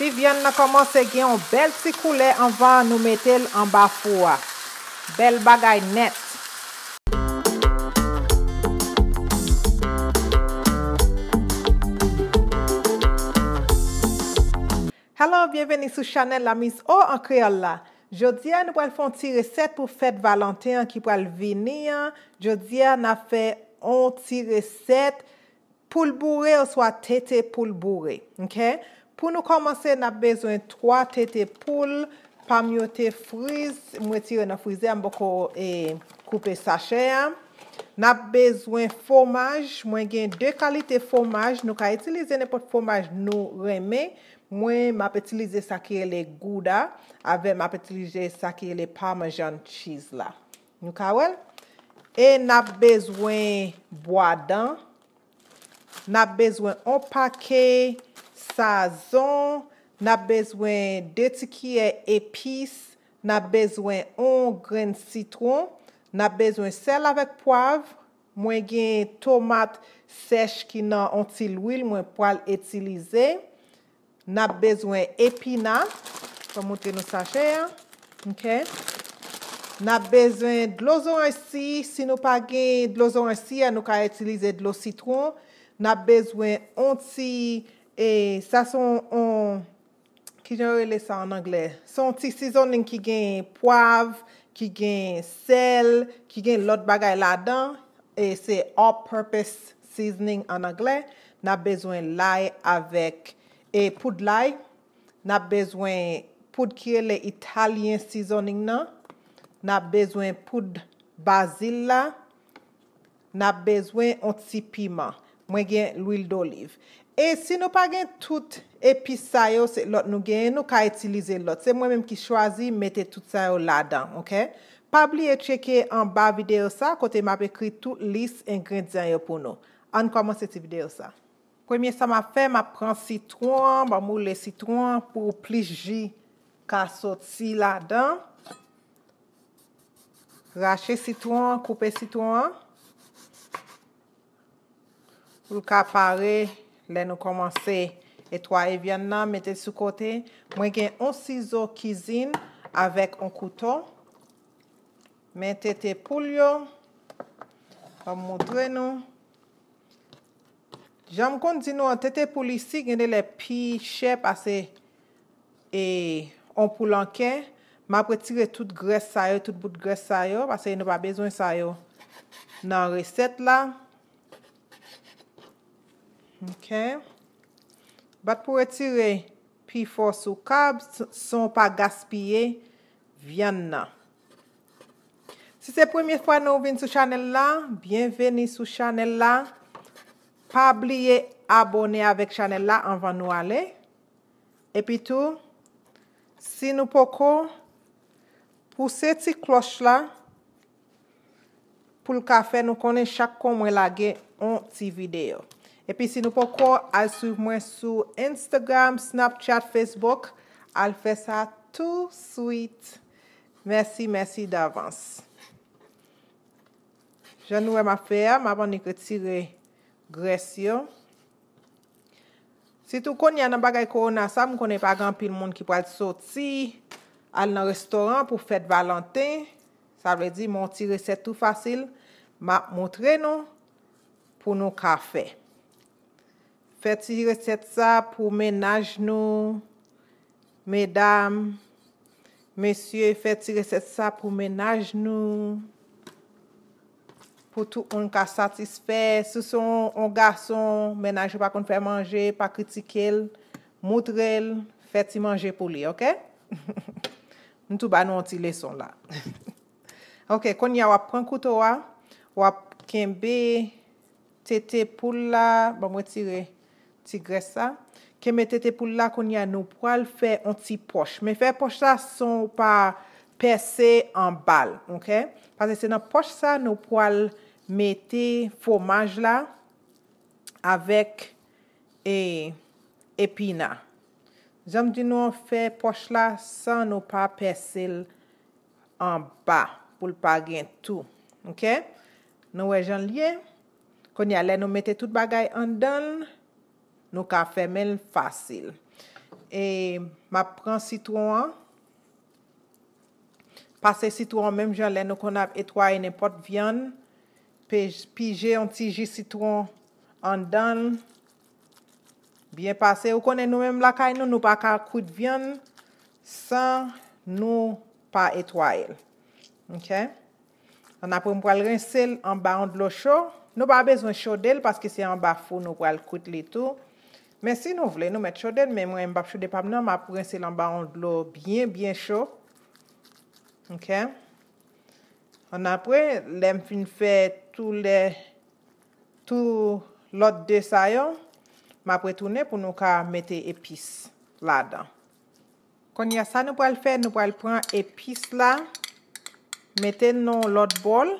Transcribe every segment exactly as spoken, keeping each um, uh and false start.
Ti vyann nan kòmanse gen yon bèl ti koulè anvan nou mete l anba fou a. Bèl bagay nèt. Hello, byenveni sou chanèl La Miss O an kreyòl la. Jodi a, nou pral fè yon ti resèt pou fèt Valanten an ki pral vini an. Jodi a, n ap fè yon ti resèt poul boure oswa tete poul boure. Ok? Pou nou kòmanse, n ap bezwen twa tete poul. Pa m yo te friz, m retire nan frizè a, m poko e, koupe sachè a. N ap bezwen fwomaj. Mwen gen de kalite fwomaj. Nou ka itilize nenpòt fwomaj nou renmen. Mwen, m ap itilize sa ki rele Gouda, avè m ap itilize sa ki rele Parmesan cheese la. Nou ka wè l? E n ap bezwen bwa dan. N ap bezwen yon pake sazon. N ap bezwen de ti kiyè epis. N ap bezwen yon grenn sitwon. N ap bezwen sèl avèk pwav. Mwen gen tomat sèch ki nan yon ti lwil mwen pral itilize. N ap bezwen epina. Fò m montre nou sachè a. Ok. N ap bezwen dlo zoranj si. Si nou pa gen dlo zoranj si a, nou ka itilize dlo sitwon. N ap bezwen yon ti, e, sa se yon, yon, kijan yo rele sa an anglè? Se yon ti seasoning ki gen pwav, ki gen sèl, ki gen lòt bagay ladan. E se all purpose seasoning an anglè. N ap bezwen lay avèk, e, poud lay. N ap bezwen poud ki rele Italyen seasoning nan. N ap bezwen poud bazil la. N ap bezwen yon ti piman. Mwen gen lwil doliv. E si nou pa gen tout epis sa yo, se lòt nou genyen, nou ka itilize lòt. Se mwen menm ki chwazi mete tout sa yo ladan, ok? Pa bliye tcheke anba videyo sa, kote m ap ekri tout lis engredyan yo pou nou. Ann kòmanse ti videyo sa. Premye sa m ap fè, m ap pran sitwon an, ban m woule sitwon an pou plis ji ka soti ladan. Rache sitwon an, koupe sitwon an. Pou l ka pare, lè nou kòmanse netwaye vyann nan, mete l sou kote. Mwen gen yon sizo kizin avèk yon kouto. Men tete poul yo. Ban m montre nou. Jan m konn di nou an, tete poul isi gen de lè pi chè pase e yon poul an kè. M ap retire tout grès sa yo, tout bout grès sa yo, pase nou pa bezwen sa yo nan resèt la. Ok. Bat pou retire pifò sou kab, s-, san w pa gaspiye vyann nan. Si se premye fwa nou vin sou chanèl la, byenveni sou chanèl la. Pa bliye abòne avèk chanèl la anvan nou ale. Epi tou, si nou poko, pouse ti klòch la pou l ka fè nou konnen chak kon mwen lage yon ti videyo. Epi si nou poko al swiv mwen sou Instagram, Snapchat, Facebook, al fè sa touswit. Mèsi, mèsi davans. Jan nou wè m ap fè a, m ap annik retire grès yo. Sitou kounye a nan bagay kowona sa, m konnen pa gen anpil moun ki pral soti al nan restoran pou fèt Valanten. Sa vle di, m yon ti resèt tou fasil, m ap montre nou pou nou ka fè. Fè ti resèt sa pou mennaj nou, medam, mesye, fè ti resèt sa pou mennaj nou. Pou tout moun ka satisfè. Si w se yon, yon gason, mennaj ou pa konn fè manje, pa kritike l, moutre l, fè ti manje pou li, ok? M tou ba nou yon ti leson la. Ok, kounye a w ap pran kouto a, w ap kenbe tete poul la, ban m retire ti grès sa. Kenbe tete poul la, kounye a nou pral fè yon ti pòch. Men fè pòch la san w pa pèse anba l, ok? Paske se nan pòch sa nou pral mete fwomaj la avèk, e, epina. Jan m di nou an, fè pòch la san nou pa pèse l anba pou l pa gen tou. Ok? Nou wè jan l ye? Kounye a, lè nou mete tout bagay anndan l, nou ka fèmen l fasil. E m ap pran sitwon an. Pase sitwon an menm jan lè nou konn ap etwaye nenpòt vyann. Pe- Pije yon ti ji sitwon anndan l. Byen pase. Ou konnen nou menm lakay nou, nou pa ka kwit vyann san nou pa etwaye l. Ok? Annapre, m pral rense l anba yon dlo cho. Nou pa bezwen chode l paske se anba fou nou pral kwit li tou. Men si nou vle, nou mèt chode l, men mwen, m p ap chode pa m nan, m ap rense l anba yon dlo byen, byen cho. Ok? Annapre, lè m fin fè tou lè, tou lòt de sa yo, m ap retounen pou nou ka mete epis ladan. Kounye a, sa nou pral fè, nou pral pran epis la, mete l nan yon lòt bòl.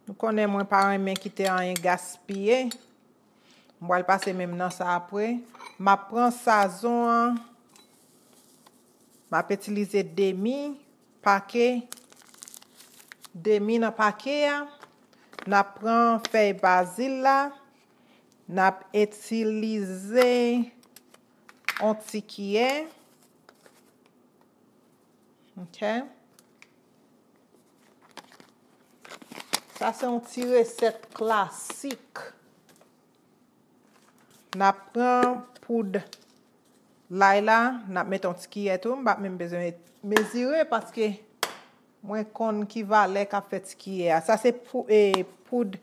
Nou konnen mwen pa renmen kite anyen gaspiye. M pral pase men m nan sa apre. M ap pran sazon an. M ap itilize demi pake, demi nan pake a. N ap pran fèy bazil la. N ap itilize yon ti kiyè. Ok. Sa se yon ti resèt klasik. N ap pran poud lay la, n ap mete yon ti kiyè tou. M p ap menm bezwen mezire paske mwen konn ki valè k ap fè ti kiyè a. Sa se pou, e, poud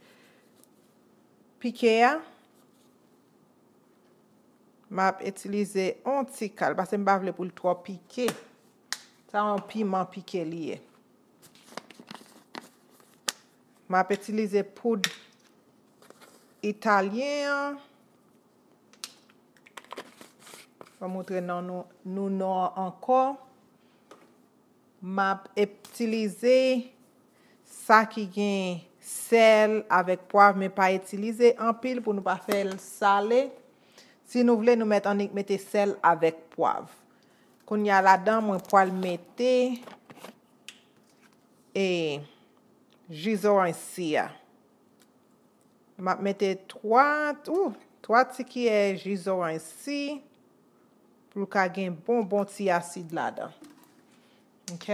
pike a. M ap itilize yon ti kal, paske m pa vle pou l twò pike. Sa yon piman pike li ye. M ap itilize poud italyen an. Mwen montre non nou, nou non an ankò. M ap itilize sa ki gen sèl avèk pwav, men pa itilize anpil pou nou pa fè l sale. Si nou vle, nou mèt annik mete sèl avèk pwav. Kounye a ladan, mwen pral mete, e, ji zoranj si a. M ap mete twa, ou, twa ti kiyè ji zoranj si pou l ka gen bon, bon ti asid ladan. Ok?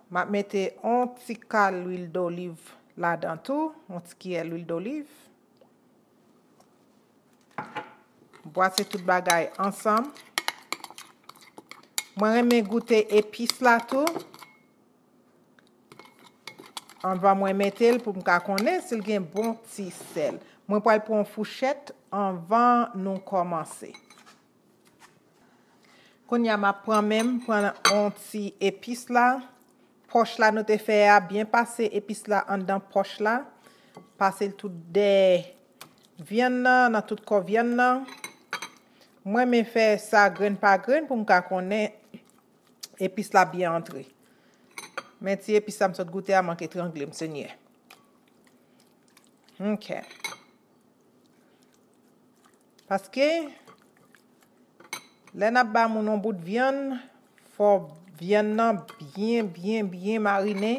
M ap mete yon ti kal lwil doliv ladan tou, yon ti kiyè lwil doliv. Bwase tout bagay ansanm. Mwen renmen goute epis la tou. Anvan mwen mete l pou m ka konnen si l gen bon ti sèl. Mwen pral pran yon fouchèt anvan nou kòmanse. Kounye a, m ap pran men m, pran yon ti epis la. Pòch la nou te fè a, byen pase epis la anndan pòch la. Pase l tout dèyè vyann nan, nan tout kò vyann nan. Mwen renmen fè sa grenn pa grenn pou m ka konnen epis la byen antre. Men ti epis sa m sot goute a manke trangle m, Senyè. Ok. Paske, lè n ap ba moun yon bout vyann, fò vyann nan byen, byen, byen marinen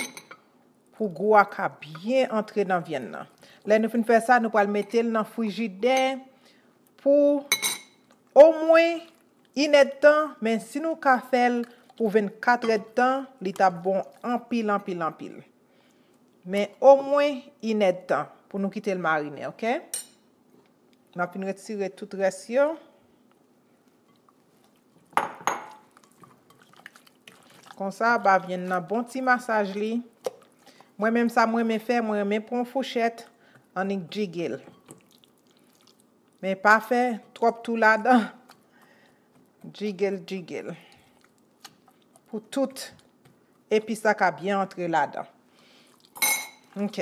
pou gou a ka byen antre nan vyann nan. Lè nou fin fè sa, nou pral mete l nan frijidè pou omwen inèdtan, men si nou ka fè l pou vennkat èdtan, li t ap bon anpil, anpil, anpil. Men omwen inèdtan pou nou kite l marinen, ok? N ap fin retire tout rès yo. Konsa, ba vyann nan bon ti masaj li. Mwen menm sa mwen renmen fè, mwen renmen pran fouchèt, annik djige l. Men pa fè twòp tou ladan. Djige l, djige l. Pou tout epis la ka byen antre ladan. Ok.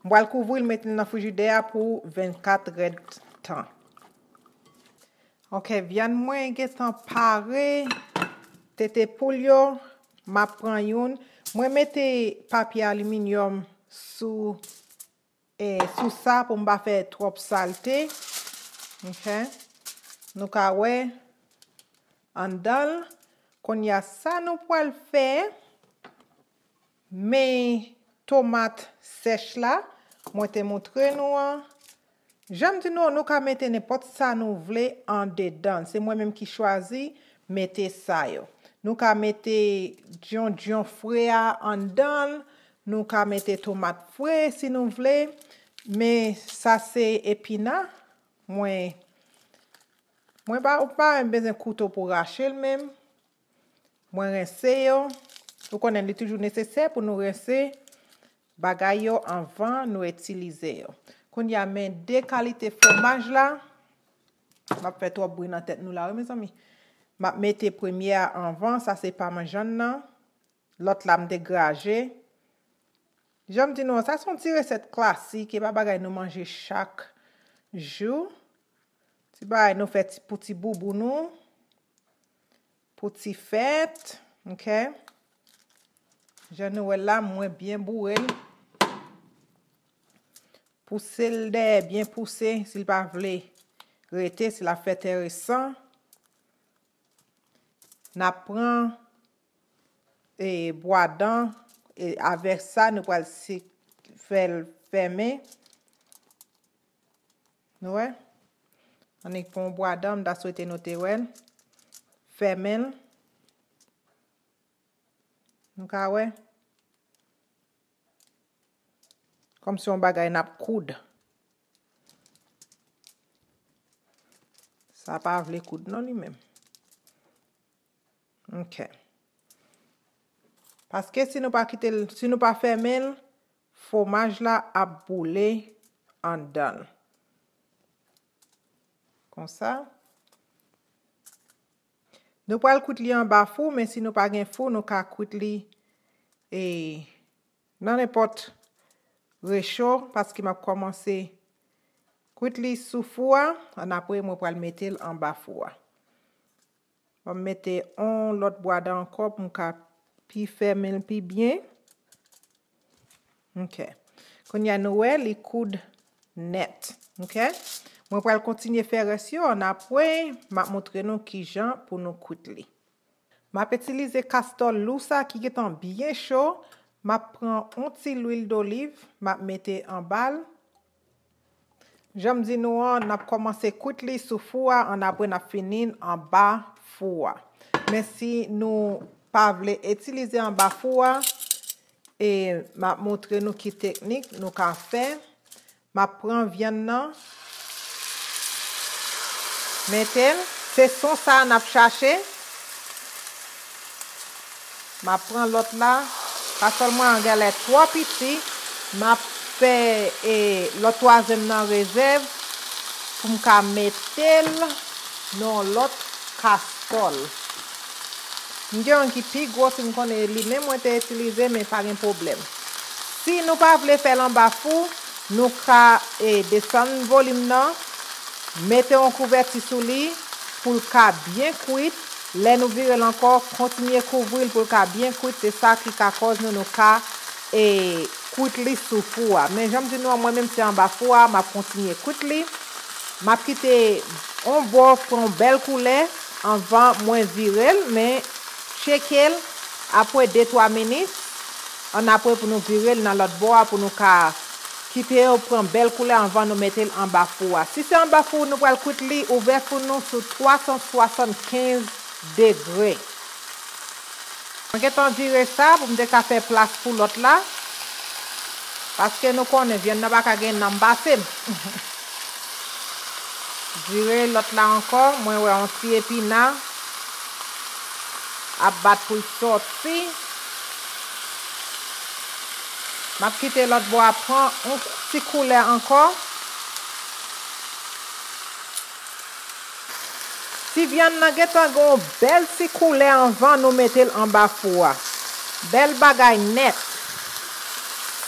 M pral kouvri l, mete l nan frijidè a pou vennkat èdtan. Ok, vyann mwen gentan pare. Tete poul yo, m ap pran youn. Mwen mete papye aliminyòm sou, e, sou sa pou m pa fè twòp salte. Ok. Nou ka wè anndan l. Kounye a, sa nou pral fè, men tomat sèch la, mwen te montre nou an. Jan m di nou, nou ka mete nenpòt sa nou vle andedan. Se mwen menm ki chwazi mete sa yo. Nou ka mete djondjon fre a anndan l. Nou ka mete tomat fre si nou vle. Men sa se epina. Mwen, mwen pa, ou pa bezwen kouto pou rache l menm. Mwen rense yo. Ou konnen li toujou nesesè pou nou rense bagay yo anvan nou itilize yo. Kounye a, men de kalite fwomaj la. M ap fè twòp bri nan tèt nou la, wi, mezanmi. M ap mete premye a anvan, sa se pamejann nan. Lòt la, m degraje. Jan m di nou an, sa se yon ti resèt klasik, e pa bagay nou manje chak jou. Ti bagay nou fè ti, pou ti boubou nou, pou ti fèt, ok? Jan nou wè l la, mwen byen boure l. Pouse l dèyè, byen pouse, si l pa vle rete, si l ap fè tè resan. N ap pran, e, bwadan, e, avèk sa, nou pral si-, fè l fèmen. Nou wè? Annik pran yon bwadan, m ta swete nou te wè l. Fèmen l. Nou ka wè? Kòmsi yon bagay n ap koud. Sa pa vle koud non li menm. Ok. Paske si nou pa kite l, si nou pa fèmen l, fwomaj la ap boule anndan l. Konsa. Nou pral kwit li anba fou, men si nou pa gen fou, nou ka kwit li, e, nan nenpòt recho, paske m ap kòmanse kwit li sou fou a, annapre mwen pral mete l anba fou a. Ban m mete yon lòt bwadan ankò pou m ka pi fèmen l pi byen. Ok. Kounye a nou wè li koud nèt. Ok. Mwen pral kontinye fè rès yo, annapre m ap montre nou kijan pou nou kwit li. M ap itilize kastòl lou sa ki gentan byen cho. M ap pran yon ti lwil doliv, m ap mete anba l. Jan m di nou an, n ap kòmanse kwit li sou fou a, annapre n ap fini l anba fou a. Men si nou pa vle itilize anba fou a, e m ap montre nou ki teknik nou ka fè. M ap pran vyann nan, mete l. Se son sa a n ap chache. M ap pran lòt la. Kastòl mwen an genlè twò piti. M ap fè, e, lòt twazyèm nan rezèv pou m ka mete l nan lòt kastòl. M gen yon ki pi gwo, si m konnen li menm mwen te itilize, men pa gen pwoblèm. Si nou pa vle fè l anba fou, nou ka, e, desann volim nan, mete yon kouvèti sou li pou l ka byen kwit. Lè nou vire l ankò, kontinye kouvri l pou l ka byen kwit. Se sa ki ka kòz nou, nou ka, e, kwit li sou fou a. Men jan m di nou an, mwen menm se anba fou a, m ap kontinye kwit li. M ap kite yon bò pran yon bèl koulè anvan mwen vire l, men tcheke l apre de twa minit. Annapre pou nou vire l nan lòt bò a pou nou ka kite yo pran bèl koulè anvan nou mete l anba fou a. Si se anba fou nou pral kwit li, ouvè fou nou sou twa san swasannkenz degre. Mwen gentan vire sa pou m te ka fè plas pou lòt la. Paske nou konnen vyann nan pa ka gen nanm pase m. Vire lòt la ankò, mwen wè yon ti epina ap bat pou l sòti. M ap kite lòt bò a pran yon ti koulè ankò. Ti vyann nan gentan gen yon bèl ti koulè anvan nou mete l anba fou a. Bèl bagay nèt.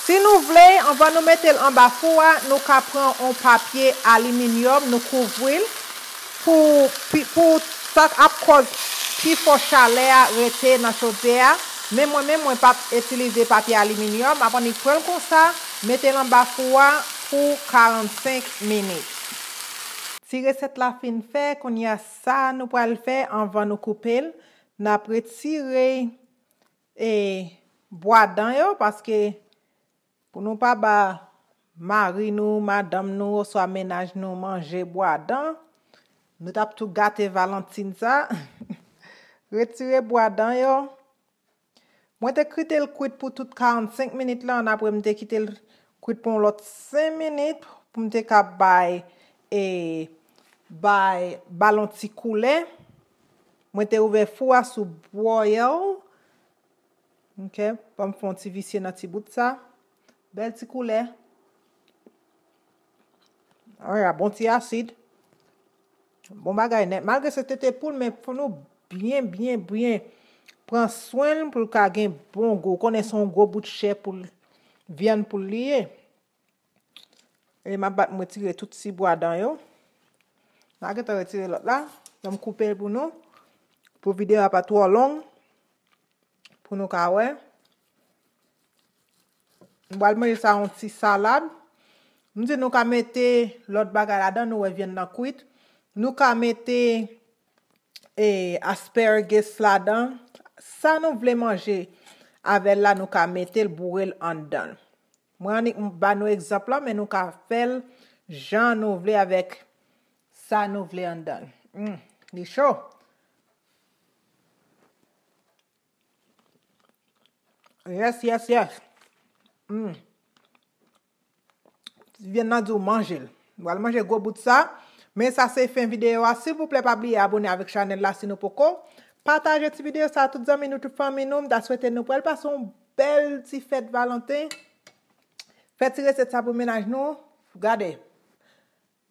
Si nou vle, anvan nou mete l anba fou a, nou ka pran yon papye aliminyòm, nou kouvri l pou, pi- pou sa ap kòz pifò chalè a rete nan chodyè a. Men mwen menm, mwen p ap itilize papye aliminyòm, m ap annik pran l konsa, mete l anba fou a pou karannsenk minit. Ti resèt la fin fè, kounye a sa nou pral fè anvan nou koupe l, n ap retire, e, bwa dan yo, paske pou nou pa ba mari nou, madanm nou, oswa mennaj nou manje bwadan, nou t ap tou gate Valentin sa. Retire bwadan yo. Mwen te kite l kwit pou tout karannsenk minit la, ann apre m te kite l kwit pou yon lòt senk minit pou m te ka bay, e, bay, ba l yon ti koulè. Mwen te ouvè fou a sou boil. Ok, ban m fè yon ti visye nan ti bout sa. Bèl ti koulè. Wi, a bon ti asid. Bon bagay nèt. Malgre se tete poul, men fò nou byen, byen, byen pran swen l pou l ka gen bon gou. Ou konnen se yon gwo bout chè poul, vyann poul li ye. E m ap bat m retire tout ti bwadan yo. M a gentan retire lòt la. Ban m koupe l pou nou. Pou videyo a pa twò long. Pou nou ka wè. Nou pral manje sa yon ti salad. M di nou ka mete lòt bagay ladan, nou wè vyann nan kwit. Nou ka mete, e, asparagus ladan. Sa nou vle manje avè l la, nou ka mete l, boure l anndan l. Mwen annik ba nou egzanp la, men nou ka fè l jan nou vle avèk sa nou vle anndan l. Mm, li cho. Yes, yes, yes. Mm. Vyann nan di w manje l. Ou pral manje gwo bout sa. Men sa se fen videyo a. Silvouplè, pa bliye abone avèk chanèl la si nou poko. Pataje ti videyo sa a tout zanmi nou, tout fanmi nou. M ta swete nou pral pase yon bèl ti fèt Valentin. Fè ti resèt sa pou mennaj nou. Gade.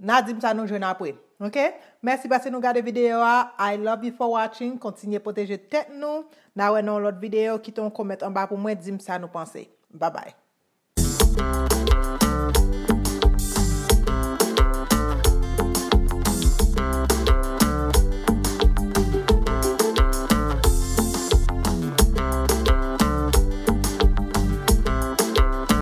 N a di m sa nou jwenn apre. Ok? Mèsi paske nou gade videyo a. I love you for watching. Kontinye pwoteje tèt nou. N a wè nan yon lòt videyo. Kite yon kòmant anba pou mwen. Di m sa nou panse. Bye bye.